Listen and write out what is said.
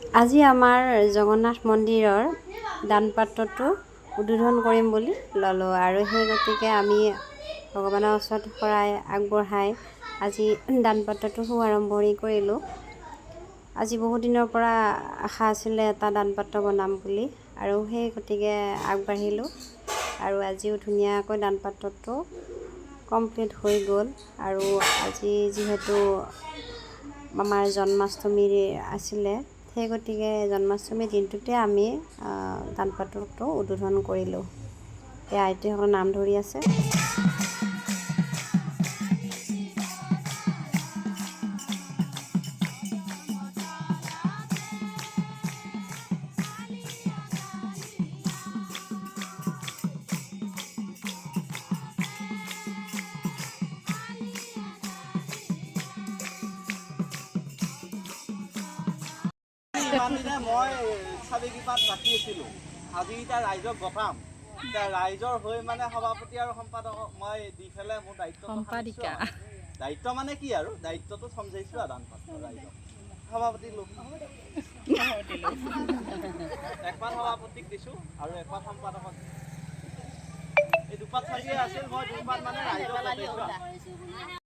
আজি আমাৰ জগন্নাথ মন্দিৰৰ দানপাত্ৰটো উদ্বোধন কৰিম বুলি ল'লোঁ আৰু সেই গতিকে আমি ভগৱানৰ ওচৰত শৰাই আগবঢ়াই আজি দানপাত্ৰটো শুভাৰম্ভণি কৰিলোঁ। আজি বহুত দিনৰ পৰা আশা আছিলে এটা দানপাত্ৰ বনাম বুলি আৰু সেই গতিকে আগবাঢ়িলোঁ আৰু আজিও ধুনীয়াকৈ দানপাত্ৰটো কমপ্লিট হৈ গ'ল। আৰু আজি যিহেতু আমাৰ জন্মাষ্টমীৰ আছিলে, সেই গতিকে জন্মাষ্টমীৰ দিনটোতে আমি দানপাত্ৰটো উদ্বোধন কৰিলোঁ। এই আইতীসকলে নাম ধৰি আছে। ইমান দিনে মই চাবি পাত ৰাখি আছিলোঁ, আজি এতিয়া ৰাইজক গতাম। এতিয়া ৰাইজৰ হৈ মানে সভাপতি আৰু সম্পাদকক মই দি পেলাই মোৰ দায়িত্ব। সম্পাদিকা। দায়িত্ব মানে কি আৰু, দায়িত্বটো সমজাইছোঁ আৰু দান পাত্ৰ ৰাইজক। সভাপতি লোক একপাত সভাপতিক দিছোঁ আৰু একপাত সম্পাদকক দিছোঁ। এই দুপাত চাবিয়ে আছিল, মই দুপাত মানে ৰাইজক গতাইছোঁ আৰু।